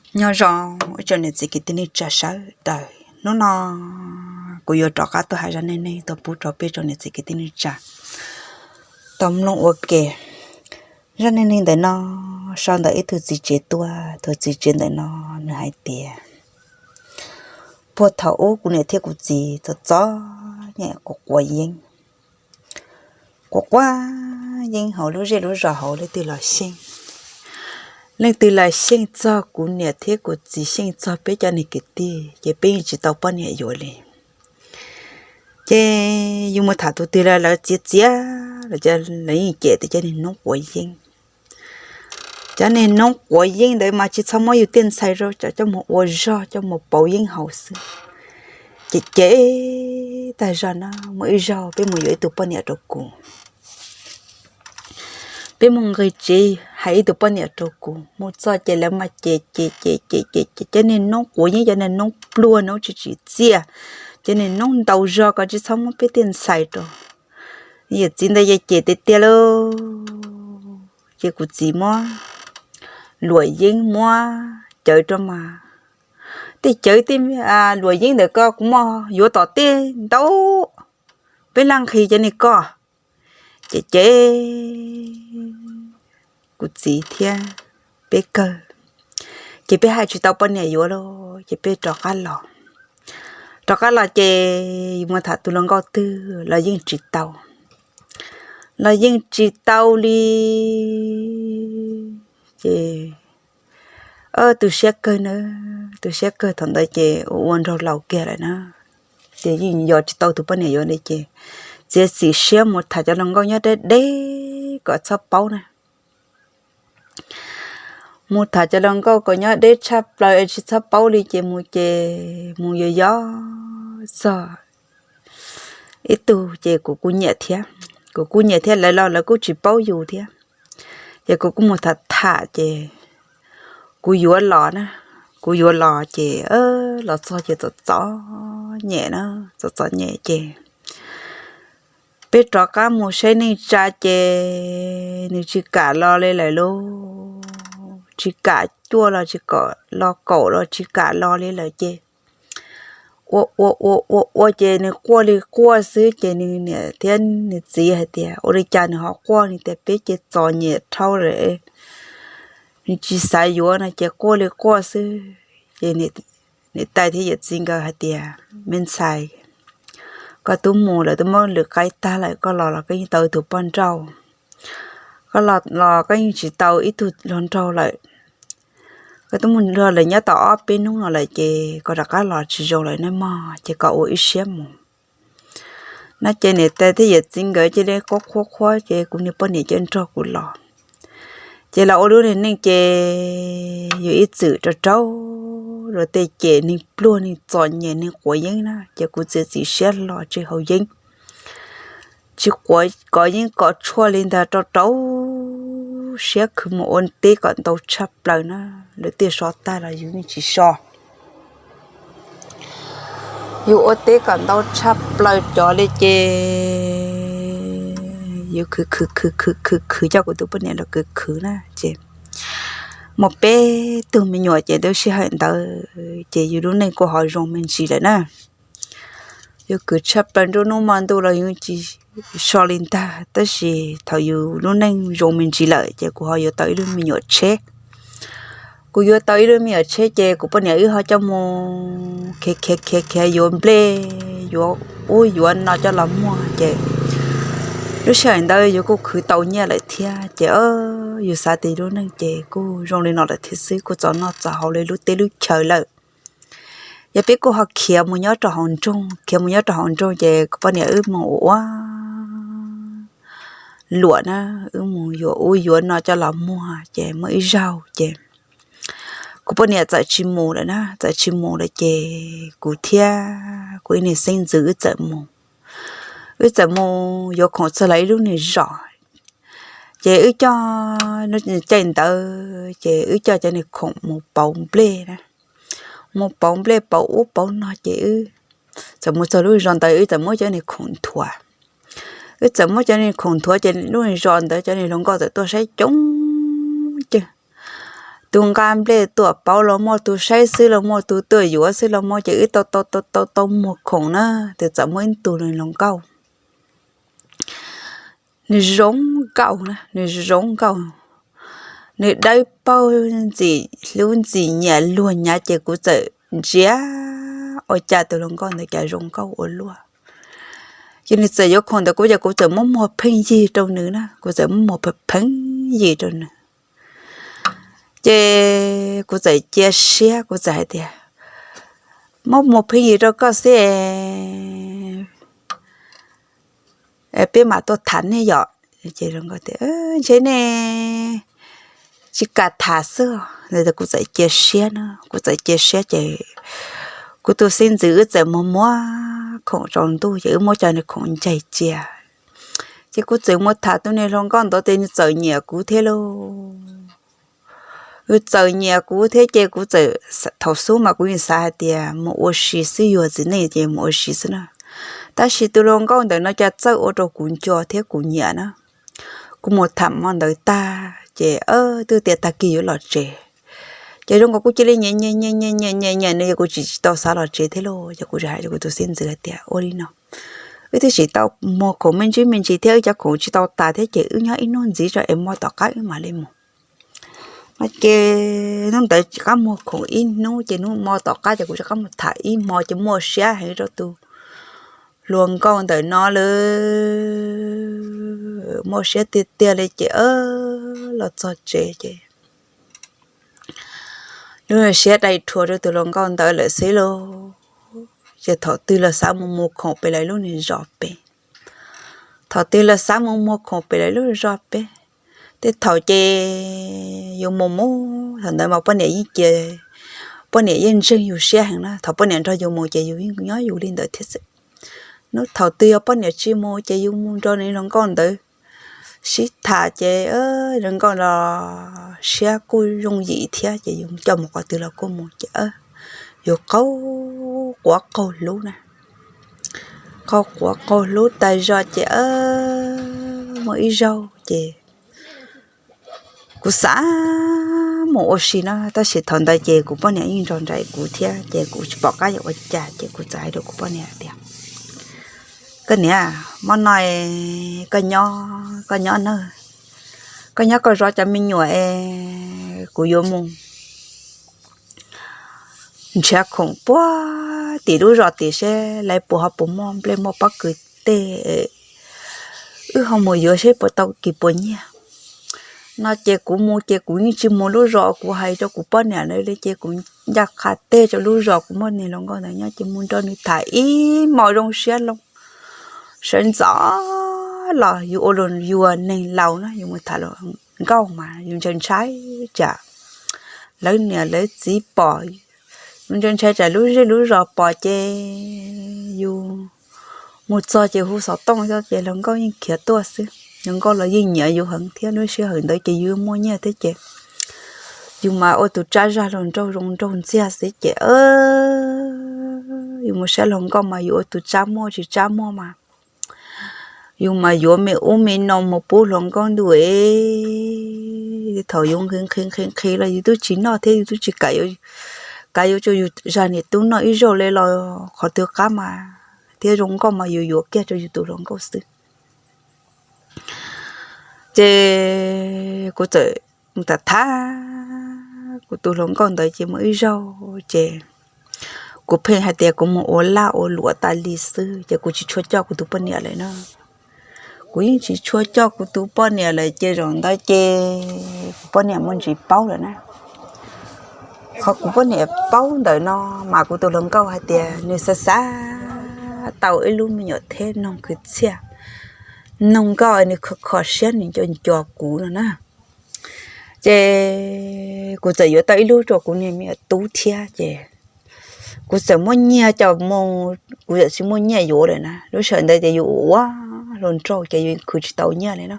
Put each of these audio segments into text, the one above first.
Nyob zoo ib tsoom niam txiv kwv tij neej tsa sawv daws, hnub no kuv yuav rov qab tuaj hais zaj neej neeg tuaj pub rau peb tsoom niam txiv kwv tij neej tsa tau mloog ua ke. Zaj neej neeg ntawm no sau ntawm ib tug txiv tsev tuaj, tus txiv tsev ntawm no nws hais tias, puag thaum ub kuv niam thiab kuv txiv txom txom nyem quav quav yeeb, quav quav yeeb hauv lub zej lub zos hauv, leej twg los xyeej, leej twg los xyeej txog kuv niam thiab kuv txiv, xyeej txog peb cov niag kwv tij ces peb yeej tsis tau poj niam yuav li. Ces yus mus tham tus twg los lawv txiav txiav los lawv yeej cem tias cov niag noob quav yeeb. Cov niag noob quav yeeb ntawd mas tsis txhob muab yus tej ntxhais rau, coj mus ua zog coj mus pauv yeeb haus xwb. Ces cem tag zog na, muaj ib zaug peb mus yuav ib tug poj niam rau kuv, peb mus nqis tsev hais ib tug poj niam rau kuv, mus txog ces lawv mas cem cem cem cem cem cov niag noob quav yeeb, cov niag noob pluag noob tsis tsim txiaj, cov niag noob ntaus zog kom tsis txhob muab peb tej ntxhais rau. Yawm txiv ntawd ces cem tiag tiag lauj. Ces kuv txiv muab luam yeeb muab cawv rau mas, tej cawv tej luam yeeb ntawm ko kuv muab yuav tom tej ntau, peb laj nqhis cov niag ko. Ces cem kuv txiv thiab peb kawg, ces peb hais tsis tau poj niam yuav lauj, ces peb rov qab los. Rov qab los ces yus mus tham tus hluas nkauj twg los yeej tsis tau, los yeej tsis tau li. Ces tu siab kawg na, tu siab kawg, thaum ntawd ces ua ua nraug laus kiag lawm na, ces yeej yos tsis tau tus poj niam yuav li ces txiav txim siab mus tham cov hluas nkauj nyob deb deb kom txhob paub na. Mus tham cov hluas nkauj kom nyob deb tshaj plaws es tsis txhob paub li ces mus ces mus yos yos txog ib tug ces kuv kuj nyiam thiab, kuv kuj nyiam thiab, lawv los lawv kuj tsis paub yus thiab. Ces kuv kuj mus tham tham ces kuv yuav los na, kuv yuav los ces los txog ces txom txom nyem na, txom txom nyem ces peb rov qab mus saib neej tsa ces nws tsis kam los li lawm lauj, tsis kam cuaj los tsis kam los, kaum los tsis kam los li lawm ces ua ua ua ua ua ces nws quaj li quaj xwb ces nws niam thiab nws txiv hais tias ua li cas nws ho quaj, nws tias peb ces txom nyem dhau lawm, nws tsis xav yuav no ces quaj li quaj xwb. Ces niam tais thiab yawm txiv nkawd hais tias me ntxhais, koj twb mus lawm twb muab lwm qaib tag lawm, koj los los koj yeej tau ib tug poj nrauj, koj los los koj yeej tsis tau ib tug hluas nraug lawm, koj twb mus nrog lawv nyob tau ob peb hnub no lawm ces koj rov qab los tsis zoo lawm nawb mog, ces koj ua ib siab mus no. Ces niam tais thiab yawm txiv nkawd cia li quaj qhuab qhuab ces kuv niag poj niam cia li nrog kuv los. Ces los ua lub niag neej ces yus ib txwm rau rau luag tej cem neeg pluag neeg txom nyem neeg quav yeeb na ces kuv txiav txim siab los tsis haus yeeb, tsis quav kov yeeb kov tshuaj li ntag, rau rau siab khwv mus ua teb kom ntau tshaj plaws na. Lawv tej so tag los yus yeej tsis so, yus ua teb kom ntau tshaj plaws cov li ces yus khwv khwv khwv khwv khwv khwv coj kuv tus poj niam los khwv khwv na ces mus peb tug me nyuam ces lub sij hawm ntawd ces yus lub neej kuj ho zoo me ntsis lawm na. Yus khwv tshaj plaws nruab hnub hmo ntuj los yus tsis so li ntag, tab sis thaum yus lub neej zoo me ntsis lawm ces kuv ho yuav tau ib lub me nyuam tsheb. Kuv yuav tau ib lub me nyuam tsheb ces kuv poj niam wb ho coj mus khiav khiav khiav khiav yuav nplej, yuav ub yuav no coj los muag ces lub sij hawm ntawd yus kuj khwv tau nyiaj lawm thiab ces yus xav tias lub neej ces kuj zoo li no lawm thiab xwb, kuj txaus noj txaus haus li lub teb lub chaw lawm. Yog peb kuj ho khiav mus nyob rau hauv nroog, khiav mus nyob rau hauv nroog ces kuv poj niam wb mus ua ua luam na, wb mus yuav ub yuav no coj los muag ces muaj ib zaug ces kuv poj niam txawm tsis mus lawm na, txawm tsis mus lawm ces kuv thiab kuv ib niag xeeb ntxwv wb txawm mus, wb txawm mus yuav khoom txog lawv ib lub niag zos. Ces wb coj, caij ntawd ces wb coj cov niag khoom mus pauv nplej na, mus pauv nplej pauv ub pauv no ces wb txawm mus txog lub zos ntawd wb txawm muab cov niag khoom nthuav. Wb txawm muab cov niag khoom nthuav ces lub zos ntawd cov niag hluas nkauj txawm tuaj saib coob cawg. Tus nqa nplej tuaj pauv los muaj, tus saib xwb los muaj, tus tuaj yuav xwb los muaj, ces wb tau tau tau tau muag khoom na, tes txawm muaj ib tug hluas nkauj. Nws zoo nkauj na, nws zoo nkauj, nws dawb paug, ntxim hlub ntxim nyiam luag nyav, ces kuv txawm ntsia ua cas tus hluas nkauj ntawd cas zoo nkauj ua luaj. Ces nws txawm yuav khoom ntawd kuv ces kuv txawm muab muag pheej yig rau nws na, kuv txawm muab muag pheej yig rau nws. Ces kuv txawm cia siab, kuv txawm hais tias, muab muag pheej yig rau koj xwb, peb mam tuaj tham nej yom. Ntshe nej tsis kam tham xwb. Kuv txawm cia siab na, kuv txawm cia siab ces kuv tus xib ntxwv wb txawm mus muab khoom tsaus ntuj ces wb muab cov nws khoom ncaig cia. Ces kuv txawm mus tham tus niag hluas nkauj ntawd ces nws txawm nyiam kuv thiab lauj. Nws txawm nyiam kuv thiab ces kuv txawm, thaum xub mas kuv yeej xav hais tias mus ua si xwb, yog txiv neej ces mus ua si xwb na. Tab sis tus hluas nkauj ntawm no cas txawj ua rau kuv nco thiab kuv nyiam na. Kuv mus tham hmo ntawd tag ces twb tias tag kis yuav los tsev. Ces zoo nkaus kuv cia li nyiam nyiam nyiam nyiam nyiam nyiam nyiam nws, yog kuv tsis tsis tau xav los tsev thiab lauj. Ces kuv hais rau kuv tus xib ntxwv hais tias ua li no, wb twb tsis tau muag khoom me ntsis me ntsis thiab, wb cov khoom tsis tau tas thiab, ces wb nyob ib hnub ntxiv tso es hmo tom qab wb mam li mus. No ces hnub ntawd rov qab muag khoom ib hnub ces hnub hmo tom qab ces kuv rov qab mus tham ib hmo ces muaj siab heev rau tus hluas nkauj ntawm no lawm. Muaj siab tiag tiag li ces los txog tsev ces lub siab dai rhuav rau tus hluas nkauj ntawd lawm xwb lauj. Ces thaum twg los xav mus muag khoom pem lawv lub niag zos pem. Thaum twg los xav mus muag khoom pem lawv lub zos pem. Tej thaum ces yus mus mus thaum ntawd mas poj niam yeej cia, poj niam yeej ntseeg yus siab heev na. Thaum poj niam nrog yus mus ces yus yeej nyob yus li ntawd thiab xwb. Hnub thaum twg yog poj niam tsis mus ces yus mus nrog nws hluas nkauj ntawd sib tham ces hluas nkauj los siab kuj yooj yim thiab ces yus coj mus qhov twg los kuj mus ces yus qaug quav qaug hlub na. Qaug quav qaug hlub tas zog ces muaj ib zaug ces kuv xav mus ua si na, tab sis thaum ntawd ces kuv poj niam yeej nrog nraim kuv thiab ces kuv tsis pom qab yuav ua cas ces kuv txawm hais rau kuv poj niam tias, koj niam, hmo no koj nyob, koj nyob na, koj nyob koj zov cov me nyuam es kuv yuav mus nrhiav khoom puag tim lub zos tim seb lawv puas ho puas muaj nplej muaj pob kws tej, wb ho mus yuav seb puas tau kis puas nyiaj. No ces kuv mus ces kuv yeej tsis mus lub zos, kuv hais rau kuv poj niam lawv li ces kuv ncaj qha teg rau lub zos kuv muaj niag hluas nkauj ntawd nyob ces mus nrog nws tham ib hmos zoo siab loo. Sawv ntxov los yus ua luag yuag neeg laus na, yus mus tham hluas nkauj mas yus ntshai ntshai tsam lawv niam lawv txiv pom, yus ntshai ntshai tsam lub zej lub zos pom ces yus mus txog ces hu xov tooj xwb ces hluas nkauj yeej khiav tuaj xwb. Hluas nkauj los yeej nyiam yus heev thiab, lub sij hawm ntawd ces yus muaj nyiaj thiab ces yus mas ua tus tsab zaj hluas nraug zoo nraug ntxiag xwb ces yus mus saib hluas nkauj mas yus ua tus tsab muaj tsis tsab muaj mas yus mas yuav me ub me no mus pub hluas nkauj ntuj es thaum yus nqhis nqhis nqhis nqhis los yus twb tsis noj thiab yus twb tsis kam yuav, kav yuav tsum yus zag niam tub noj ib zaug li los qhov twg qab mas thiab zoo nkauj mas yus yuav kiag rau yus tus hluas nkauj xwb. Ces kuv txawm mus tham thab kuv tus hluas nkauj ntawd ces muaj ib zaug ces kuv pheej hais tias kuv mus ua laj ua luam tas li xwb ces kuv tsis tshua coj kuv tus poj niam lawm na. Kuv yeej tsis tshua coj kuv tus poj niam lawm ces zaum ntawd ces kuv poj niam muaj ntsis paub lawm na. Qhov kuv poj niam paub ntawm no mas kuv tus hluas nkauj hais tias nws xav xav tau ib lub me nyuam theb noog khwv txhiaj, noog nkauj nws kho kho siab nws nco nco kuv no na. Ces kuv txawm yuav tau ib lub rau kuv niag me nyuam tub thiab ces kuv txawm muab nyiag coj mus, kuv txawm tsis muaj nyiaj yuav lawm na. Lub sij hawm ntawd ces yus ua hluas nraug ces yus khwv tsis tau nyiaj li na.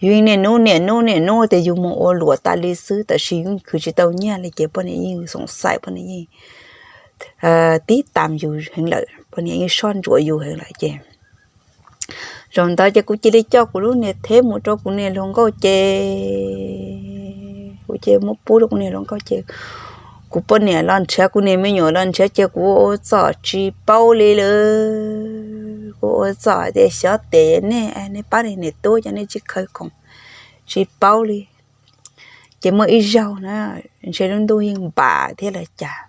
Yus niaj hnub niaj hnub niaj hnub tias yus mus ua luam tas li xwb tab sis yus khwv tsis tau nyiaj li ces poj niam yeej xoom xaim, poj niam yeej tib tas yus heev lawm, poj niam yeej soj ntsuam yus heev lawm ces zaum ntawd ces kuv cia li coj kuv lub niag theb mus rau kuv niag hluas nkauj ces Kuv ces muab pub rau kuv niag hluas nkauj ces kuv poj niam los nrhiav, kuv niag me nyuam los nrhiav ces kuv ua txom tsis paub li lawm. Kuv ua txom tias xyov tes nej, nej pab nej niam tub cov nej tsis khaws khoom, tsis paub li. Ces muaj ib zaug na, ntshe lub ntuj yeej npam thiab los cas,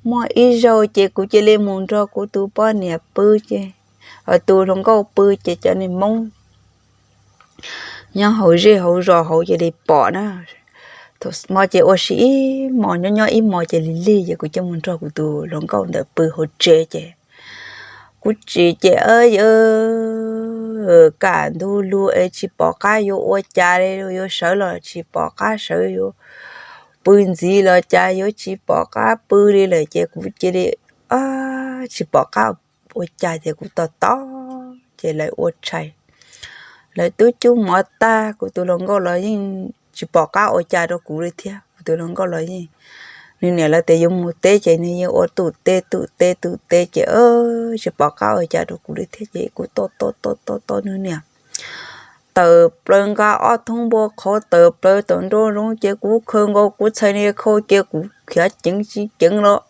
muaj ib zaug ces kuv cia li mus nrog kuv tus poj niam pw ces, tus hluas nkauj pw ces cov niag Hmoob nyob hauv zej hauv zos hauv cia li pom na. Thaum hmo ces ua si ib hmos, nyob nyob ib hmos ces lig lig ces kuv cia mus nrog kuv tus hluas nkauj ntawd pw hauv tsev ces kuv tsis ces, kaj ntug lug es tsis pom qab yuav ua cas li, yuav sawv los tsis pom qab sawv, yuav pw ntxiv los cas yuav tsis pom qab pw li lawm ces kuv cia li tsis pom qab ua cas ces kuv tos tos ces lawv ua tshais, lawv twb cub mov tag, kuv tus hluas nkauj los yeej tsis pom qab ua cas rau kuv li thiab. Kuv tus hluas nkauj los yeej, nws niam lawv tias yuav mus teb ces nws yeej ua tus teb tus teb tus teb ces tsis pom qab ua cas rau kuv li thiab ces kuv tos tos tos tos tos nws niam tawm plaws nqa ob thoob npua qhauv tawm plaws tom nraum zoov ces kuv khaws nkaus kuv txhais niag khau ces kuv khiav ceev tsis ceev los,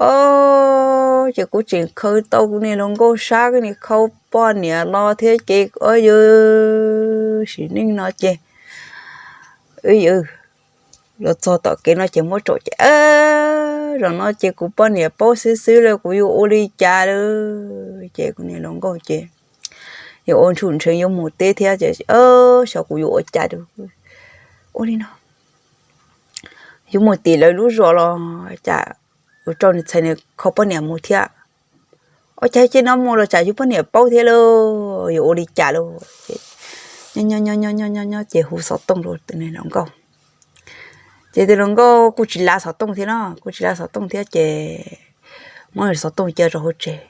o, ces kuv tseem khaws tau kuv niag hluas nkauj sab niag khau poj niam los thiab ces, o, yog sim neej no ces los txog tom kev no ces muab tsaum ces, zaum no ces kuv poj niam paub xwb xwb lawm kuv yuav ua li cas lawm. Ces kuv niag hluas nkauj ces yuav ua ntshum ntsheev yuav mus teb thiab ces, xyov kuv yuav ua cas, ua li no yuav mus tim lawv lub zos los cas, kuv rau nws txhais niag khau poj niam mus thiab. Ua cas ces no mus los tsam yus poj niam paub thiab lauj, yuav ua li cas lauj. Nyob nyob nyob nyob ces hu xov tooj rau tus niag hluas nkauj. Ces tus hluas nkauj kuj tsis lav xov tooj thiab no, kuj tsis lav xov tooj thiab ces muab xov tooj cia rau hauv tsev.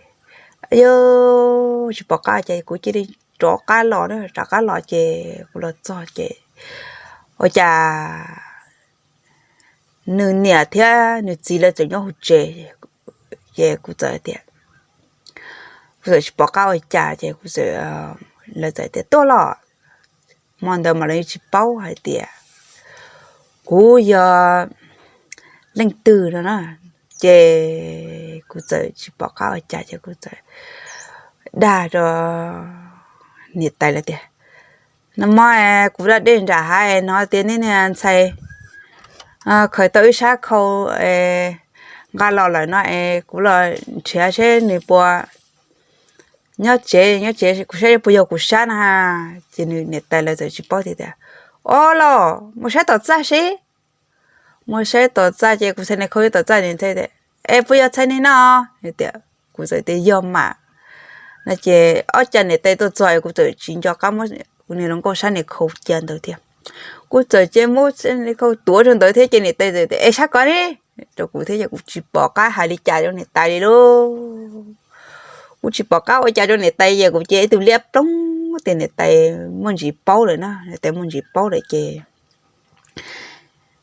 Yog tsis pom qab ces kuv cia li rov qab los na, rov qab los ces kuv los txog ces ua cas nws niam thiab nws txiv lawv txawm nyob hauv tsev. Ces kuv txawm tias, kuv txawm tsis pom qab ua cas ces kuv txawm, lawv txawm tias tuaj los. Hmo ntawd mas lawv yeej tsis paub hais tias kuv yog leej twg no na. Ces kuv txawm tsis pom qab ua cas ces kuv txawm dag rau niam tais lawv tias, nag hmo kuv da dej nram hav no tias nej niag ntxhais khaws tau ib sab khau nqa los lawm no es kuv los nrhiav seb nws puas nyob tsev, nyob tsev kuv saib puas yog kuv sab na. Ces nws niam tais lawv txawm tsis paub tias, o los mus saib tom txaj seb. Mus saib tom txaj ces kuv txhais niag khau tom txaj, nws txhais tias, es puas yog txhais niag no? Tias, kuv txawm tias yog mas. No ces ob cag niam tais tuaj txog kuv txawm tsis nco qab muab kuv niag hluas nkauj sab niag khau cia ntawd thiab. Kuv txawm ces muab khau tuav rau ntawd thiab ces niam tais txawm tias es sab koj ne rau kuv thiab ces kuv tsis pom qab hais li cas rau niam tais li lauj. Kuv tsis pom qab ua cas rau niam tais ces kuv ces ib tug liab ploog tias niam tais muaj ntsis paub lawm na, niam tais muaj ntsis paub lawm ces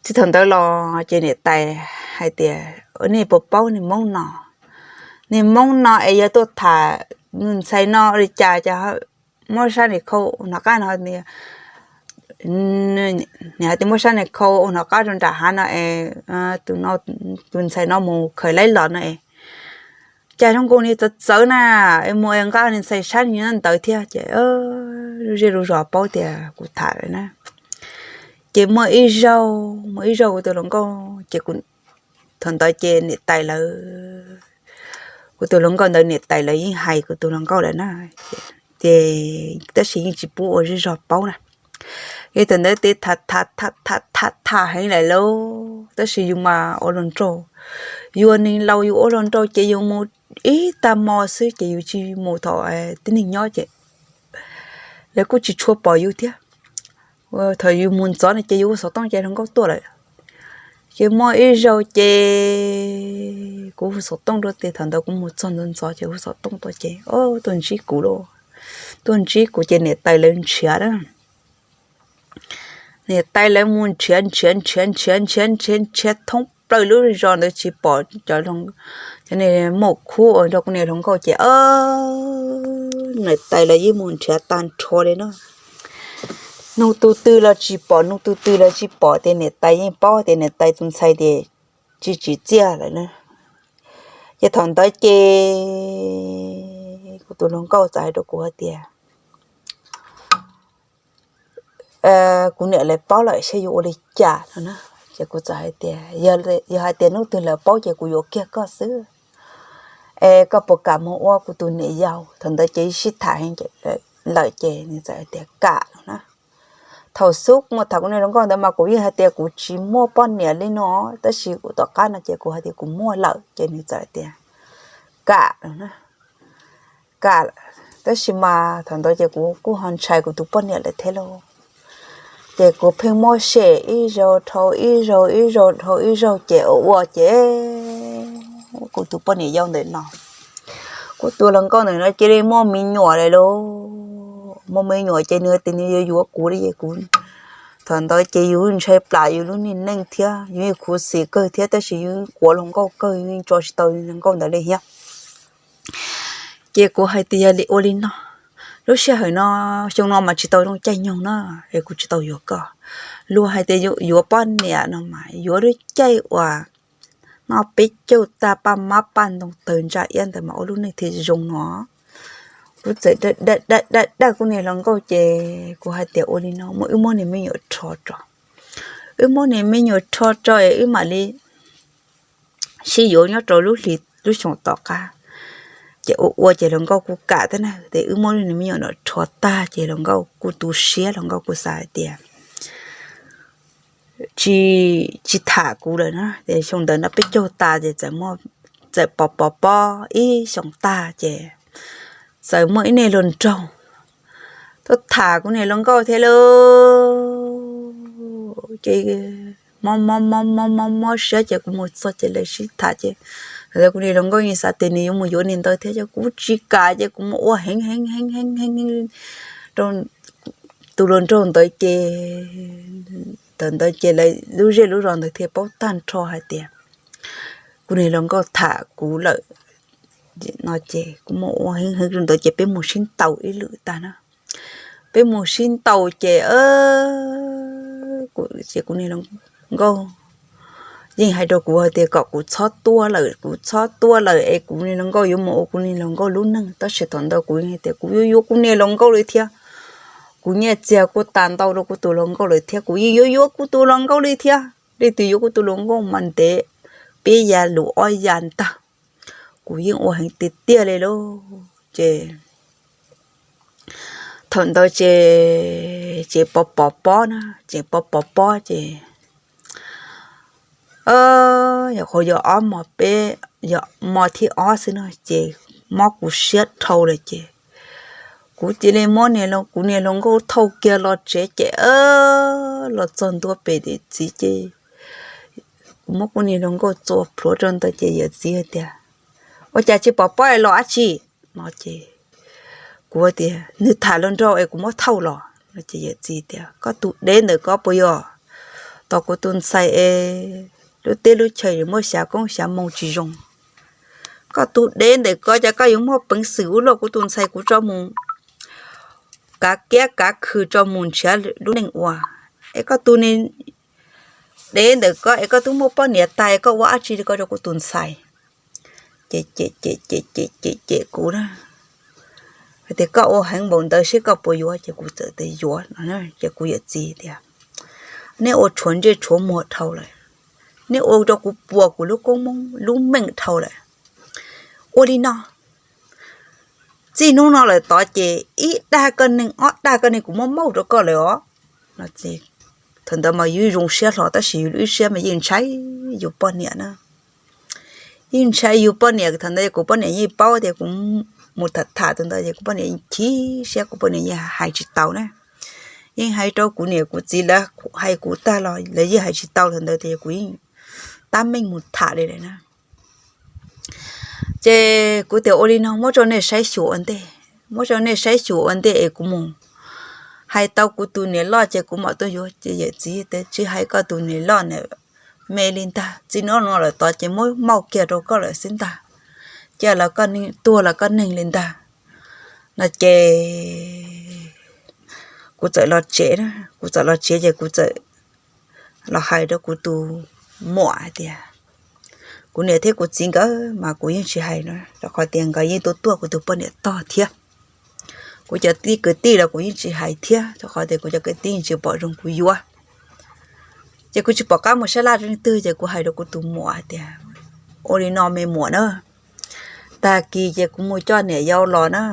txij thaum ntawd los ces niam tais hais tias, nej puas paub niag Hmoob no? Niag Hmoob no es yog tuaj tham ntxhais no li cas ces muab sab niag khau hnov qab no, nws hais tias muab sab niag khau hnov qab rau nram hav no es tus ntxhais no mus khaws laib los no es cas zoo nkaus niag txawv txawv na, es mus es nqa niag ntxhais sab niag ntawd thiab ces lub zej lub zos paub tias kuv tham lawm na. Ces muaj ib zaug, muaj ib zaug kuv tus hluas nkauj ces thaum ntawd ces niam tais lawv, kuv tus hluas nkauj ntawd niam tais lawv yeej hais kuv tus hluas nkauj lawm na, ces tab sis yeej tsis pub ua zej zog paub na. Ces thaum ntawd ces tham tham tham tham heev lawm lauj, tab sis yus mas ua hluas nraug, yus neeg laus yus ua hluas nraug ces yus mus ib tag hmo xwb ces yus tsis mus thaum tib neeg nyob ces lawv kuj tsis tshua pom yus thiab. Thaum yus mus ntxov no ces yus hu xov tooj ces hluas nkauj tuaj lawm. Ces muaj ib zaug ces kuv hu xov tooj rau ces thaum ntawd kuv mus txog ntxov ntxov ces hu xov tooj tuaj ces tuaj ntsib kuv lauj, tuaj ntsib kuv ces niam tais lawv nrhiav na. Niam tais lawv mus nrhiav nrhiav nrhiav nrhiav nrhiav nrhiav thoob plaws lub zos ntawd tsis pom cov, cov niag muam khub uas nrog kuv niag hluas nkauj ces niam tais lawv yeej mus nrhiav tag nrho li no. nug tus twg los tsis pom, nug tus twg los tsis pom, ces niam tais yeej paub tias niam tais tus ntxhais tias tsis tsim txiaj lawm na. Ces thaum ntawd ces kuv tus hluas nkauj txawm hais rau kuv hais tias, kuv niam lawv paub lawm saib yuav ua li cas no na. Ces kuv txawm hais tias, yog hais tias hnub twg lawv paub ces kuv yuav kiag koj xwb, es koj puas kam mus ua kuv tus niam yau? Thaum ntawd ces sib tham heev lawm ces nws txawm hais tias kam no na. Thaum xub mus tham kuv niag hluas nkauj ntawd mas kuv yeej hais tias kuv tsis muaj poj niam li no, tab sis kuv tom qab no ces kuv hais tias kuv muaj lawm ces nws txawm tias kam no na, kam. Tab sis mas thaum ntawd ces kuv kuj ho ntshai kuv tus poj niam lawm thiab lauj. Ces kuv pheej muab sem ib zaug dhau ib zaug, ib zaug dhau ib zaug ces ua ua ces kuv tus poj niam yau ntawm no, kuv tus hluas nkauj ntawm no cia li muaj me nyuam lawm lauj. Muaj me nyuam ces nws tias nws yuav yuav kuv li es kuv, thaum ntawd ces yus ntshai plam yus lub niag neej thiab yus khuv xim kawg thiab tab sis yus quav hluas nkauj kawg, yus tso tsis tau hluas nkauj ntawd li thiab. Ces kuv hais tias yog li ua li no, lub sij hawm no, xyoo no mas tsis tau zoo caij nyoog na, es kuv tsis tau yuav koj. Luag hais tias yuav poj niam no mas yuav lub caij uas noj peb caug tag, paj mab paj ntoo tawg ntsa iab ntawd mas ua lub neej thiaj zoo no. Kuv txawm dawj dawj kuv niag hluas nkauj ces kuv hais tias ua li no, muab wb muab niag me nyuam rho tso, wb muab niag me nyuam rho tso es wb mam li sib yuav nyob rau lub hli lub xyoo tom qab. Ces ua ua ces hluas nkauj kuj kam thiab na, ces wb muab niag me nyuam no rho tag ces hluas nkauj kuj tu siab, hluas nkauj kuj xav hais tias tsis, tsis tham kuv lawm na. Ces xyoo ntawd no peb caug tas ces txawm pov pov pob ib xyoos tag ces txawm muaj ib niag hluas nraug tuaj tham kuv niag hluas nkauj thiab lauj. Ces mob mob mob mob mob siab ces kuv mus txog ces lawv sib tham ces kuv niag hluas nkauj yeej xav tias nws yuav mus yuav niag ntawd thiab ces kuv tsis kam ces kuv mus ua heev heev heev heev heev rau tus hluas nraug ntawd ces thaum ntawd ces lawv lub zej lub zos ntawd thiaj paub tag nrho hais tias kuv niag hluas nkauj tham kuv lawm no ces kuv mus ua heev heev rau ntawd ces peb mus sib ntaus ib lwm tag na. Peb mus sib ntaus ces, ces kuv niag hluas nkauj yeej hais rau kuv hais tias kom kuv txhob tuaj lawm, kuv txhob tuaj lawm es kuv niag hluas nkauj yuav mus ua kuv niag hluas nkauj lub neej. Tab sis thaum ntawd kuv yeej hais tias kuv yuav yuav kuv niag hluas nkauj li thiab. Kuv nyiaj txiag kuj tas ntau rau kuv tus hluas nkauj lawm thiab, kuv yeej yuav yuav kuv tus hluas nkauj li thiab. Leej twg yuav kuv tus hluas nkauj mas ntev peb ya lus ob ya ntag. Kuv yeej ua heev tiag tiag li lauj. Ces thaum ntawd ces, ces pov pov pob na, ces pov pov pob ces, yog qhov yog ob mos peb, yog mos thib ob xwb no ces mob kuv siab dhau lawm ces kuv cia li muab niag, kuv niag hluas nkauj thauj kiag los tsev ces los txog ntua pem tim txiv ces kuv muab kuv niag hluas nkauj txua plhuav rau ntawd ces yawm txiv hais tias, ua cas tsis pov pob es los dab tsi no ces kuv tias nws tham hluas nraug es kuv muab thauj los no ces yawm txiv tias koj tus dev ntawm koj puas yog tau kuv tus ntxhais es lub teb lub chaw muaj xyav koob xyav moo tsis zoo. Koj tus dev ntawm koj, cas koj yuav muaj peev xwm ua luaj kuv tus ntxhais kuv tso mus kav kiab kav khw tso mus nrhiav lub neej ua. Es koj tus niag dev ntawm koj es koj twb muaj poj niam tag es koj ua dab tsi li koj rau kuv tus ntxhais? Ces cem cem cem cem cem kuv na, hais tias koj ua heev npaum ntawd seb koj puas yuav, ces kuv txawm tias yuav no ces kuv yawm txiv tias nej ua tshuav ntsej tshuav muag dhau lawm, nej ua rau kuv puas kuv lub koob lub meej dhau lawm. Ua li no, txij hnub no lawm tod ces ib dag koj neeg ob dag koj neeg kuv muab mauj rau koj lawm os. Thaum ntawd mas yus zoo siab hlo tab sis yus lub siab mas yeej ntshai yus poj niam na. Yeej ntshai yus poj niam, thaum ntawd kuv poj niam yeej paub tias kuv mus tham tham thaum ntawd es kuv poj niam yeej chim siab, kuv poj niam yeej hais tsis tau na. Yeej hais rau kuv niam kuv txiv lawv hais kuv tag los lawv yeej hais tsis tau, thaum ntawd ces kuv yeej tab meeg mus tham li lawm na. Ces kuv tias ua li no muab rau nej saib xyuas ua ntej, muab rau nej saib xyuas ua ntej es kuv mus hais tau kuv tus niam loj ces kuv mam tuaj yuav. Ces yawm txiv tias tsis hais koj tus niam loj na, me li ntag, txij hnub no lawm tod ces muab mauj kiag rau koj lawm xwb ntag, cia los koj neeg tuag los koj neeg li ntag no ces kuv txawm los tsev na, kuv txawm los tsev ces kuv txawm los hais rau kuv tus muam hais tias, kuv niam thiab kuv txiv nkawd mas kuv yeej tsis hais no, rau qhov tias nkawd yeej tuaj tuaj kuv tus poj niam tog thiab. Kuv cov tij kwv tij los kuv yeej tsis hais thiab, rau qhov tias kuv cov kwv tij yeej tsis pom zoo kuv yuav. Ces kuv tsis pom qab mus sab laj rau leej twg, ces kuv hais rau kuv tus muam hais tias, ua li no me muam na, tag kis ces kuv mus coj niam yau los na,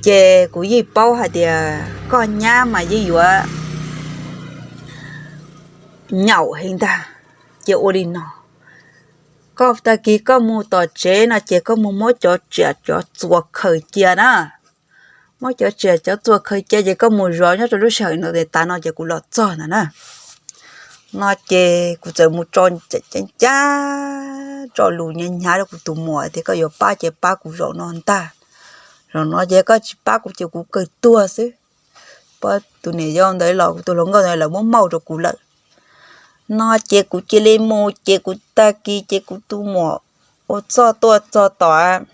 ces kuv yeej paub hais tias koj nyab mas yeej yuav nyaum heev ntag. Ces ua li no, koj tag kis koj mus tom tsev no ces koj mus muab cov tsiaj cov txuas khaws cia na. Muab cov tsiaj cov txuas khaws cia ces koj mus zov nyob rau lub sij hawm no, tas no ces kuv los txog ntag na. No ces kuv txawm mus tso ncaj ncaj, tso lus hnyav hnyav rau kuv tus muam tias, koj yuav pab ces pab kuv zaum no ntag. Zaum no ces koj tsis pab kuv ces kuv kawg tuag xwb. Pab tus niam yau ntawd los kuv tus hluas nkauj ntawd lawv muab maug rau kuv lawm. No ces kuv cia li mus ces kuv tag kis ces kuv tus muam ua txog tuaj txog tom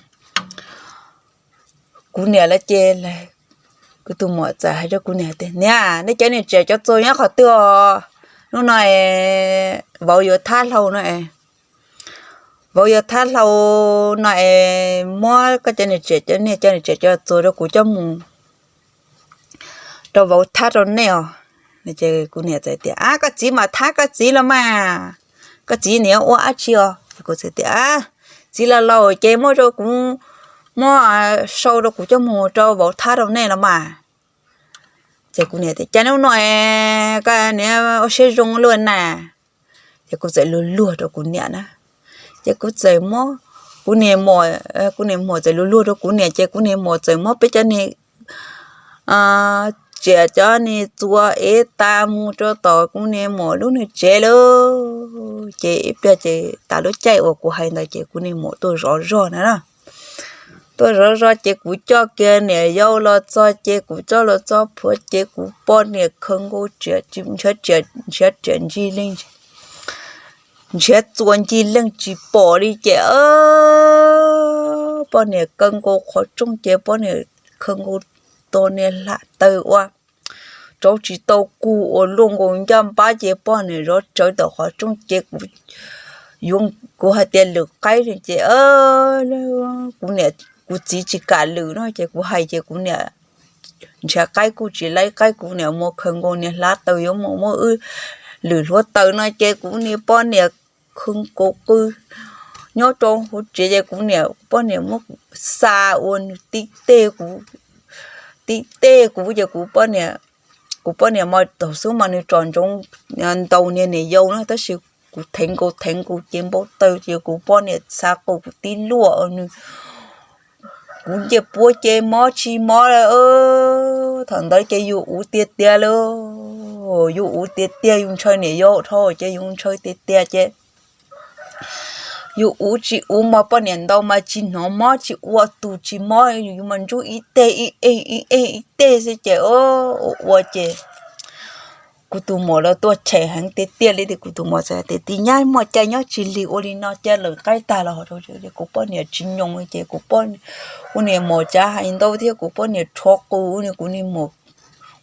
kuv niam lawv ces, kuv tus muam txawm hais rau kuv niam tias, niam, nej cov niag tsiaj cov txuas nyob qhov twg os? Hnub no es vauv yuav thab hlau no es, vauv yuav thab hlau no es muab koj cov niag tsiaj cov niag cov niag tsiaj cov txuas rau kuv coj mus rau vauv thab rau nej os. Kuv niam txawm tias, ab, koj txiv mas thab koj txiv los mas, koj txiv niam ua dab tsi os? Kuv txawm tias, txiv los laus ces muab rau kuv, muab sau rau kuv coj mus rau vauv thab rau nej los mas. Ces kuv niam tias, cas hnub no koj niam ua siab zoo luaj na. Ces kuv txawm luag luag rau kuv niam na. Ces kuv txawm muab, kuv niam muam, kuv niam muam txawm luag luag rau kuv niam ces kuv niam muam txawm muab peb cov niag tsiaj cov niag txuas ev tas mus rau tom kuv niam muam lub niag tsev lawm. Ces ib pliag ces tas lub caij uas kuv hais ntawd ces kuv niam muam tuaj zov zog na. Tuaj zov zog ces kuv coj kiag niam yau los txog ces kuv coj los txog plhuav ces kuv poj niam khaws nkaus tsiaj, ntshiab tsiaj ncig leej, ntshiab txuas ncig leej tsis pom li ces poj niam kaw nkaus qhov rooj ces poj niam khaws nkaus tau niag hla taw ua rauv tsis tau kug uas luaj nkaus ncaj npab ces poj niam zov tsawv tom qhov rooj ces kuv, kuv hais tias lwm qaib ces kuv niam kuv txiv tsis kam lwm no ces kuv hais ces kuv niam ntshav qaib kuj tsis laib qaib, kuv niam mus khaws nkaus niag hlab taws yuav mus muab wb lwm hluav taws no ces kuv niag poj niam khaws nkaus qw nyob rau hauv tsev ces kuv niam poj niam muab xa ua nws tib teg kuv, tib teg kuv ces kuv poj niam, kuv poj niam mas thaum xub mas nws tsom ntsoov ntaus niag niam yau na tab sis kuv theev nkaus theev nkaus ces npau taws ces kuv poj niam xa qw kuv tib luaj nws, kuv ncej puab ces mob tsis mob lawm. Thaum ntawd ces yus uv tiag tiag lawm, yus uv tiag tiag yus ntshaw niam yau dhau ces yus ntshaw tiag tiag ces yus uv tsis uv mas poj niam ntaus mas tsis hnov mob tsis ua tus tsis mob, yus mas ntsub ib teg ib eg ib eg ib teg xwb ces ua ua ces kuv tus muam los tuaj cheem heev tiag tiag li tias kuv tus muam txawm tias tis nyab muaj cai nyob tsis lig ua li no cia lwm qaib tag los kuv poj niam tsis nyoos ces kuv, kuv niam muam cav hais ntau thiab kuv poj niam rhuav qus kuv niag muam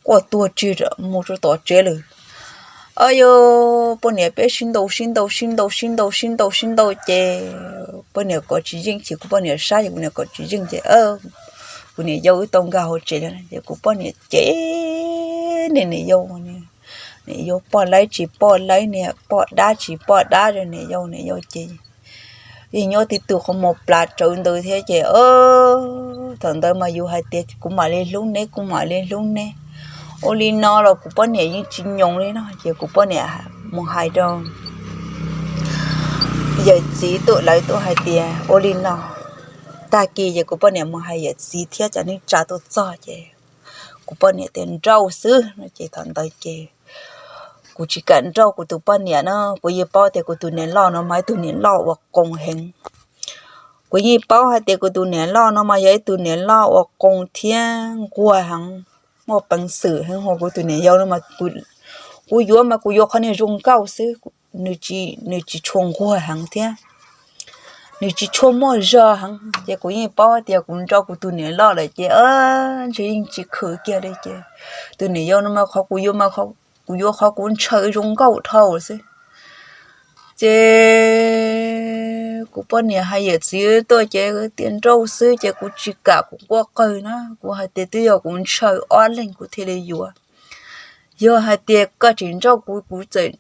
quaj tuag tsis mus rau tom tsev lawm. Au yog poj niam peb sib ntaus sib ntaus sib ntaus sib ntaus sib ntaus sib ntaus ces poj niam kov tsis yeej ces kuv poj niam sab ces kuv niam kov tsis yeej ces kuv niam yau wb tau nkag hauv tsev lawm ces kuv poj niam ces niam, niam yau, niam yau poj laib tsis poj laib, niam poj dab tsis poj dab rau niam yau, niam yau ces yeej nyob tib tug qhov muag plas tsawv ntawd thiab ces thaum ntawd mas yus hais tias kuv mam li hlub neb, kuv mam li hlub neb. Ua li no los kuv poj niam yeej tsis nyoos li no ces kuv poj niam mus hais rau yawm txiv tuaj, lawv tuaj hais tias ua li no. Tag kis ces kuv poj niam mus hais yawm txiv thiab cov neej tsa tuaj txog ces kuv poj niam tias nrauj xwb no ces thaum ntawd ces kuv tsis kam nrauj kuv tus poj niam na, kuv yeej paub tias kuv tus niam loj no mas ib tug niam loj uas qoos heev. Kuv yeej paub hais tias kuv tus niam loj no mas yog ib tug niam loj uas qoos thiab nquag heev, muaj peev xwm heev. Hos kuv tus niam yau no mas kuv yuav mas kuv yuav qhov niag zoo nkauj xwb, nws tsis tshua nquag heev thiab. nws tsis tshua muaj zog heev. Ces kuv yeej paub tias kuv nrauj kuv tus niam loj lawm ces ntshe yeej tsis khwv kiag li. Ces tus niam yau no mas qhov kuv yuav, kuv yuav qhov kuv ntshaw zoo nkauj dhau xwb. Ces kuv poj niam hais yawm txiv tuaj ces tias nrauj xwb ces kuv tsis kam, kuv quaj qawg na. Kuv hais tias twb yog kuv ntshaw ob leeg kuv thiaj li yuav. Yog hais tias koj tsis nrauj kuv, kuv txawm,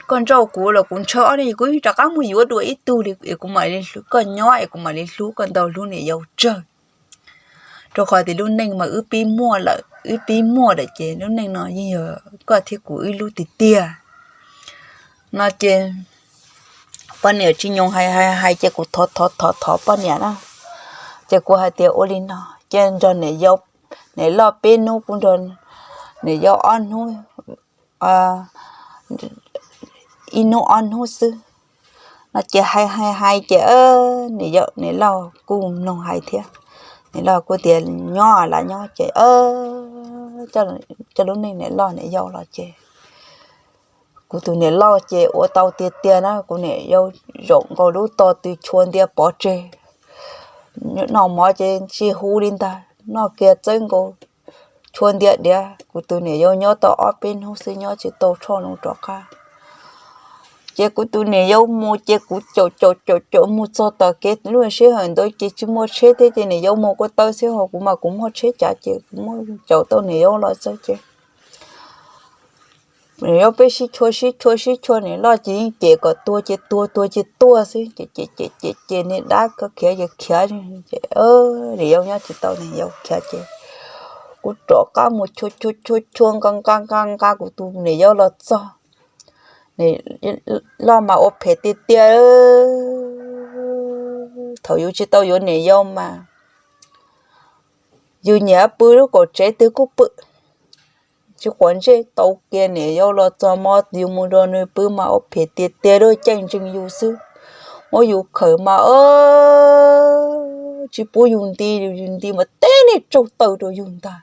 koj nrauj kuv los kuv ntshaw ob leeg kuv yeej rov qab mus yuav dua ib tug li es kuv mam li hlub koj nyob es kuv mam li hlub koj ntau hlub niam yau tsawg. Rau qhov tias lub neej mas wb pib muaj lawm, wb pib muaj lawm ces lub neej no yeej yog koj thiab kuv wb lub tiag tiag. No ces poj niam tsis nyoos hais hais hais ces kuv thov thov thov thov poj niam na. Ces kuv hais tias ua li no, cia nrog niam yau, niam loj peb hnub, kuv nrog niam yau ob hnub, ib hnub ob hnub xwb. No ces hais hais hais ces niam loj kuj mloog hais thiab. Niam loj kuj tias nyob lam nyob ces coj lub neej niam loj niam yau los ces kuv tus niam loj ces ua tau tiag tiag na. Kuv niam yau zaum nkaus lub tog tw chua ntias pov tseg, noj mov ces tsis hu li ntag, noj kiag txawb nkaus chua ntias diav. Kuv tus niam yau nyob tau ob peb hnub xwb nyob tsis tau tshoj loo rov qab. Ces kuv tus niam yau mus ces kuv caum caum caum caum mus txog tom kev, lub sij hawm ntawd ces tsis muaj tsheb thiab ces niam yau mus ko taw xwb, ho kuv mas kuv muaj tsheb cav ces kuv muab caum tau niam yau los txog ces niam yau peb sib chua sib chua sib chua, niam loj ces yeej cem kom tuag ces tuag, tuag ces tuag xwb ces cem cem cem ces niag dab ko khiav ces khiav ces niam yau nyob tsis tau, niam yau khiav ces kuv rov qab mus chua chua chua chua nqa nqa nqa nqa kuv tus niam yau los txog. Loj mas ua phem tiag tiag. Thaum yus tsis tau yuav niam yau mas yus nyiam pw lub kaum tsev twg kuj pw, tsis quav ntsej. Tau kiag niam yau los txog mas yus mus nrog nws pw mas ua phem tiag tiag, lub caij ntseeg yus xwb. Muab yus khawm mas tsis pub yus nti, yus nti mas teb niag tsaug taw rau yus ntag.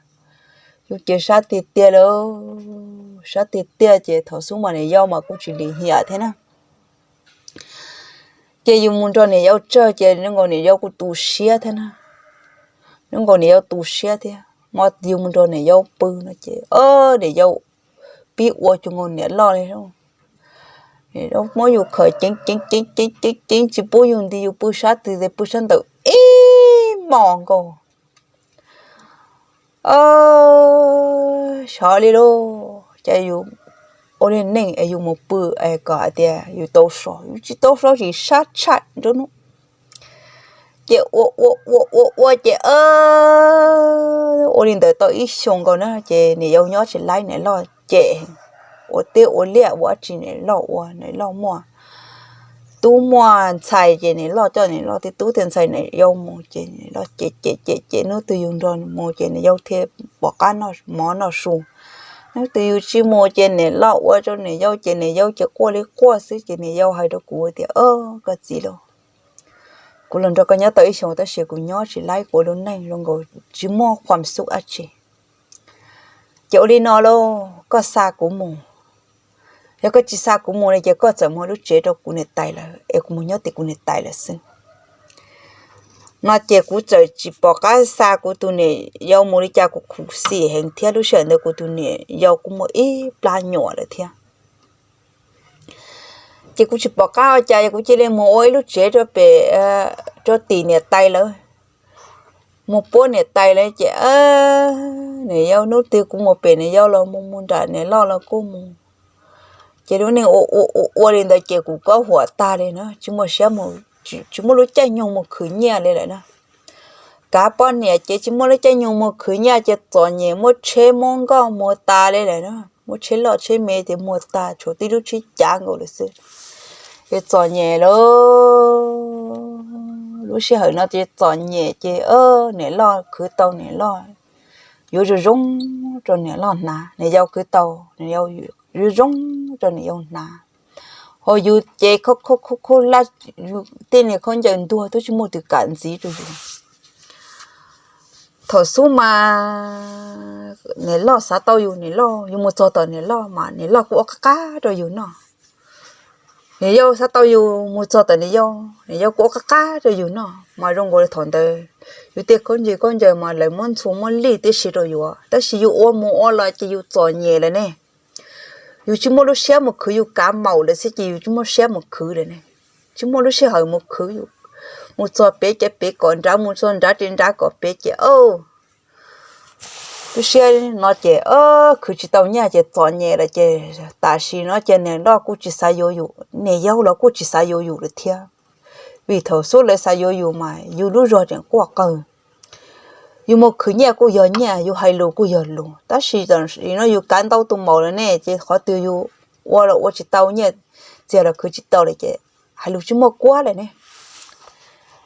Yus ces sab tiag tiag lawm, sab tiag tiag ces thaum xub mas niam yau mas kuj tsis lim hiam thiab na. Ces yus mus nrog niam yau tsawg ces zoo nkaus niam yau kuj tu siab thiab na. Zoo nkaus niam yau tu siab thiab, mas yus mus nrog niam yau pw no ces niam yau pib ua cuag nkaus niam loj li. Muab yus khawm ceev ceev ceev ceev ceev ceev tsis pub yus nti, yus pw sab twg ces pw sab ntawd ib hmos nkaus. Xyov li lauj, cas yus ua li neej es yus mus pw es kom hais tias yus tau so, yus tsis tau so tsis sab tshaj nruab hnub. Ces ua ua ua ua ua ces ua li ntawd tau ib xyoos nkaus na ces niam yau nyob tsis laib, niam loj cem, ua teb ua liaj ua dab tsi niam loj ua, niam loj muaj tub muaj ntxhais ces niam loj coj niam loj tej tub tej ntxhais niam yau mus ces niam loj cem cem cem cem, hnub twg yus nrog mus ces niam yau thiaj pom qab noj mov noj su. Hnub twg yus tsis mus ces niam loj ua rau niam yau ces niam yau ces quaj li quaj xwb ces niam yau hais rau kuv tias, Koj txiv lauj, kuv los nrog koj nyob tau ib xyoos tab sis kuv nyob tsis laib, kuv ua lub neej zoo nkaus tsis muaj khuam xub dab tsi. Ces ua li no lauj, koj xa kuv mus. Yog koj tsis xa kuv mus li ces koj txawm muab lub tsev rau kuv niam tais lawm es kuv mus nyob tim kuv niam tais lawm xwb. No ces kuv txawm tsis pom qab xa kuv tus niam yau mus li cas, kuv khuv xim heev thiab lub sij hawm ntawd kuv tus niam yau kuj muaj ib plab nyuam lawm thiab. Ces kuv tsis pom qab ua cas, kuv cia li mus ua ib lub tsev rau pem, rau tim niam tais lawm, mus puab niam tais lawm ces niam yau, hnub twg kuv mus pem niam yau los mus, mus nram niam loj los kuj mus. Ces lub neej ua ua ua ua li ntawd ces kuv kob huam tag li na, tsis muaj siab, tsis muaj lub caij nyoog mus khwv nyiaj li lawm na. Kav poj niam ces tsis muaj lub caij nyoog mus khwv nyiaj ces txom nyem, muab tsheb muab nkoj muag tas li lawm na, muab tsheb loj tsheb me ces muag tas, tshuav tib lub tsheb cav nkaus lawm xwb. Ces txom nyem lawm, lub sij hawm no ces txom nyem ces niam loj khwv tau niam loj yuav zoo zoo rau niam loj hnav, niam yau khwv tau niam yau yuav zoo zoo rau niam yau hnav. Ho yus ces khaub khaub khaub lab, tej niag khaub ncaws ntuag twb tsis muaj tus kam ntxiv rau yus. Thaum xub mas niam loj xav tau yus, niam loj, yus mus txog tom niam loj mas niam loj kuj ua qab qab rau yus noj. Niam yau xav tau yus mus txog tom niam yau, niam yau kuj ua qab qab rau yus noj mas zoo nkaus li thaum ntawd yus tej khaub ncaws khaub ncaws mas lawv muab ntxhua muab lij tib si rau yus, tab sis yus ua mus ua los ces yus txom nyem lawm ne. Yus tsis muaj lub siab mus khwv, yus kav maum lawm xwb ces yus tsis muaj siab mus khwv lawm ne. Tsis muaj lub sij hawm mus khwv, yus mus txog pem ces pem kom nrad, mus txog nrad ces nrad kom pem ces lub siab no ces khwv tsis tau nyiaj ces txom nyem lawm ces tam sim no ces niam loj kuj tsis xav yuav yus, niam yau los kuj tsis xav yuav yus lawm thiab. Vim thaum xub lawv xav yuav yus mas yus lub zog tseem quaj qawg, yus mus khwv nyiaj kuj yog nyiaj, yus hais lus kuj yog lus, tab sis tam sim no yus kav ntau tus maum lawm ne ces qhov twg yus ua los ua tsis tau, nyiaj txiag los khwv tsis tau lawm ces hais lus tsis muaj kuab lawm ne.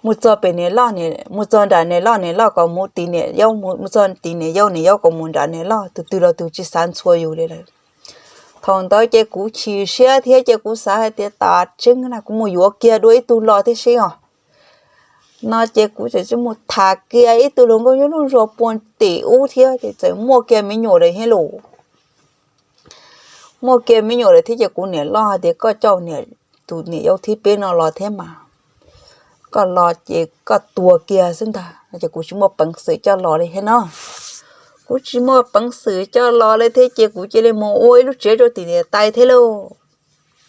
Mus txog pem niam loj, mus txog nram niam loj, niam loj kom mus tim niam yau, mus txog tim niam yau, niam yau kom mus nram niam loj, tus twg los tus tsis xav ntxhua yus li lawm. Thaum ntawd ces kuv chim siab thiab ces kuv xav hais tias tas tseeb na kuv mus yuav kiag dua ib tug los thiab seb os. No ces kuv txawm mus tham kiag ib tug hluas nkauj nyob lub zos puag tim ub thiab ces txawm muaj kiag me nyuam lawm thiab lauj. Muaj kiag me nyuam lawm thiab ces kuv niam loj hais tias koj coj tus niam yau thib peb no los thiab mas, koj los ces koj tuag kiag xwb ntag. Ces kuv tsis muaj peev xwm coj los li thiab no. Kuv tsis muaj peev xwm coj los li thiab ces kuv cia li mus ua ib lub tsev rau tim niam tais thiab lauj,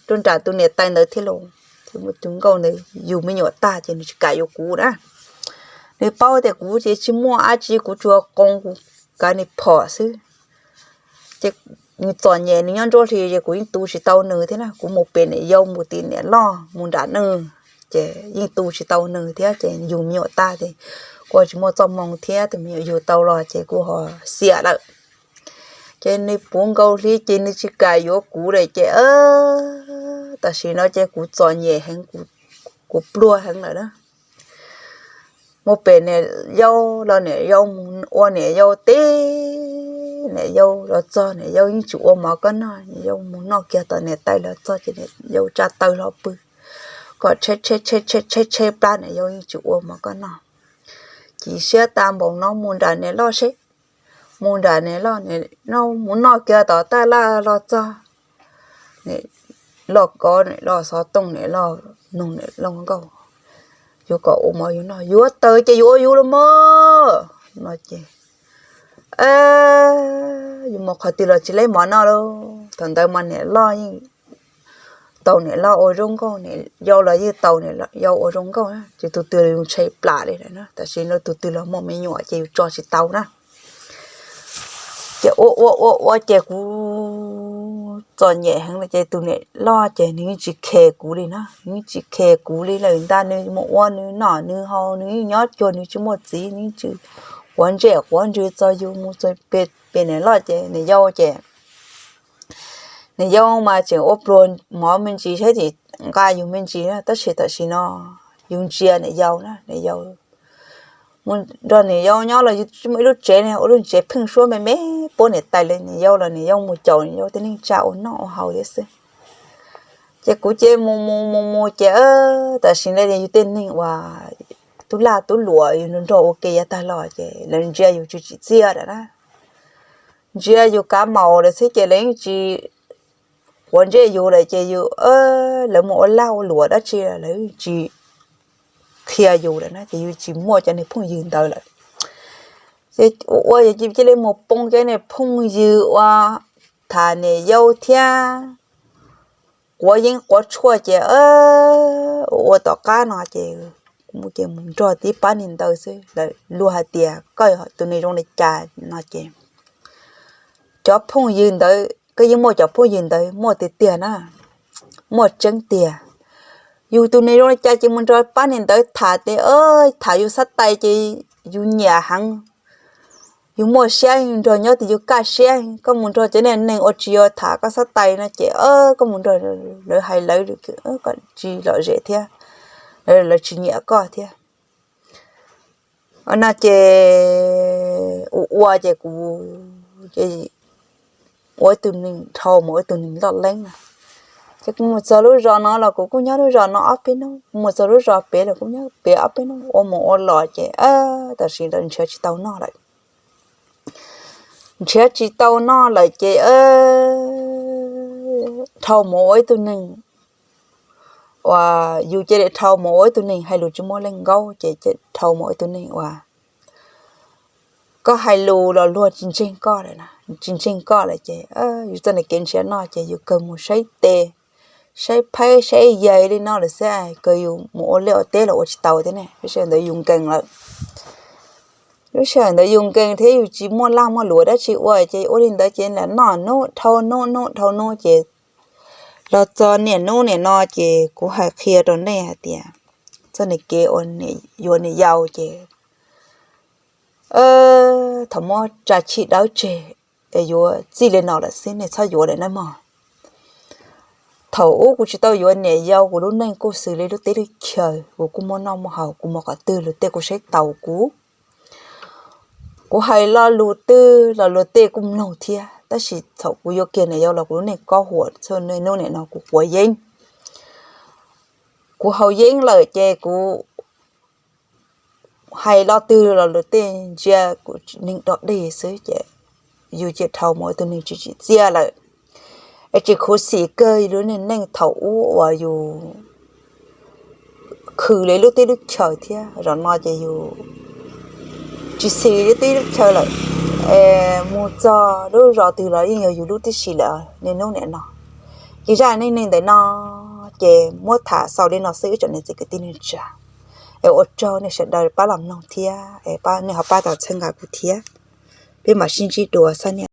rau nram tus niam tais ntawd thiab lauj. Tus nkauj ntawd yug me nyuam tag ces nws tsis kam yuav kuv na. Nws paub tias kuv ces tsis muaj dab tsi, kuv tsuas qoos kuv kav nws phom xwb. Ces nws txom nyem nws nyob nruab hlis ces kuv yeej tu tsis tau nws thiab na. Kuv mus pem niam yau, mus tim niam loj, mus nram nws ces yeej tu tsis tau nws thiab ces yug me nyuam tag ces kuv tsis muaj txoj hmoo thiab, tus me nyuam yug tau los ces kuv ho xiam lawm. Ces nws puv nkaus hli ces nws tsis kam yuav kuv lawm ces tam sim no ces kuv txom nyem heev, kuv pluag heev lawm na. Mus pem niam yau los niam yau mus ua niam yau teb, niam yau los txog niam yau yeej tsis ua mov koj noj, niam yau mus noj kiag tom niam tais los txog ces niam yau tsa taw hlo pw kom tshe tshe tshe tshe tshe plab, niam yau yeej tsis ua mov koj noj. Chim siab tag npaum no mus nram niam loj seb, mus nram niam loj, mus noj kiag tom taj laj los txog, niam loj kov niam loj xov tooj, niam loj nug niam loj nkauj, yuav kom ua mov yus noj, yuav tawm ces yuav ua yus los mas no ces yus mus qhov twg los tsis leb mov noj lauj. Thaum ntawd mas niam loj yeej tau niam loj ua zoo nkauj, niam yau los yeej tau niam yau ua zoo nkauj, ces tus twg los yus ntshai plam li lawm na. Tam sim no tus twg los muaj me nyuam ces yus tso tsis tau na. Ces ua ua ua ua ces kuv txom nyem heev lawm ces tus niam loj ces nws yeej tsis khes kuv li na, nws yeej tsis khes kuv li lawm ntag. Nws mus ua nws noj nws haus, nws yeej nyob cuag nws tsis muaj txiv, nws yeej tsis quav ntsej quav ntsws txog yus. Mus txog pem niam loj ces niam yau ces niam yau mas tseem ua pluag mov me ntsis thiab ces nqa yus me ntsis na, tab sis tam sim no yus ntsia niam yau na, niam yau mus nrog niam yau nyob los yus tsis muaj ib lub tsev ne, ua lub tsev pheej suab me me puab niam tais li. Niam yau los niam yau mus caum niam yau tej neej tsa ua noj ua haus thiab xwb. Ces kuv ces mus mus mus mus ces tam sim no yus tej neeg uas tub laj tub luam yus nrog ua ke yav tag los ces lawv ntsia yus tsis tsim txiaj lawm na. Ntsia yus kav maum lawm xwb ces lawv yeej tsis quav ntsej yus lawm ces yus, lawv mus ua lag ua luam dab tsi lawv tsis qhia yus lawm na, ces yus tsis muaj cov niag phooj ywg ntawd lawm. Ces ua ua ces cia li mus poob cov niag phooj ywg uas tham niam yau thiab quav yeeb quav tshuaj ces ua ua tom qab no ces kuv ces mus nrog tib pab niag ntawd xwb. Lawv luag hais tias koj tus neeg zoo li cas no ces cov phooj ywg ntawd koj yeej muaj cov phooj ywg ntawd muaj tiag tiag na, muaj tseeb tiag. Yus tus neeg zoo li cas ces mus nrog pab niag ntawd tham ces tham yus xab tais ces yus nyiam heev. Yus muaj siab yus nrog nyob ces yus kaj siab. Koj mus nrog cov niag neeg uas tsis yog tham koj xab tais no ces koj mus nrog lawv hais lawv, koj tsis lom zem thiab, lawv tsis nyiam koj thiab. No ces ua ua ces kuv ua ib tug neeg dhau mus ua ib tug neeg loj leeb na. Ces kuv mus txog lub zos no los kuv kuj nyob lub zos no ob peb hnub, kuv mus txog lub zos pem los kuv nyob pem ob peb hnub, ua mus ua los ces tam sim no nrhiav tsis tau noj lawm. Nrhiav tsis tau noj lawm ces dhau mus ua ib tug neeg uas yus cia li dhau mus ua ib tug neeg hais lus tsis muaj leej nkaub ces dhau mus ua ib tug neeg uas koj hais lus los luag tsis ntseeg koj lawm, tsis ntseeg koj lawm ces yus txoj niag kev nrhiav noj ces yus kawg mus saib tes, saib phaib saib yaig li no lawm xwb, kawg yus mus ua liaj ua teb los ua tsis tau thiab ne, lub sij hawm ntawd yus nkees lawm. Lub sij hawm ntawd yus nkees thiab yus tsis muaj laj muaj luam dab tsi ua ces ua li ntawd ces lam noj hnub dhau hnub hnub dhau hnub ces los txog niaj hnub niaj no ces kuv hais qhia rau nej hais tias txoj niag kev yuav niam yau ces thaum muab tsa chij dawb tseg es yuav txij li no lawm xwb nej txhob yuav lawm nawb mog. Thaum ub kuv tsis tau yuav niam yau, kuv lub neej kuj xws li lub teb lub chaw, kuv kuj muaj noj muaj haus, kuv mus qhov twg luag tej kuj saib taus kuv. Kuv hais lo lus twg los luag tej kuj mloog thiab, tab sis thaum kuv yuav kiag niam yau los kuv lub neej kob huam txog niaj hnub niam no kuv quav yeeb. Kuv haus yeeb lawm ces kuv hais lo twg los luag tej ntsia kuv neeg dog dig xwb ces yus cia dhau mus ua tus neeg tsis tsim txiaj lawm. Es tsis khuv xim kawg yus lub neej thaum ub uas yus khwv li lub teb lub chaw thiab, zaum no ces yus tsis xis lub teb lub chaw lawm. Es mus txog lub zos twg los yeej yog yus lub tib si lawm niaj hnub niam no. Ces zaj neej neeg ntawm no ces muab tham xaus li no xwb ib tsoom niam txiv kwv tij neej tsa. Es ua tsaug nej sawv daws pab los mloog thiab es nej ho pab tau txhawb nqa kuv thiab. Peb mam sib ntsib dua xab niaj.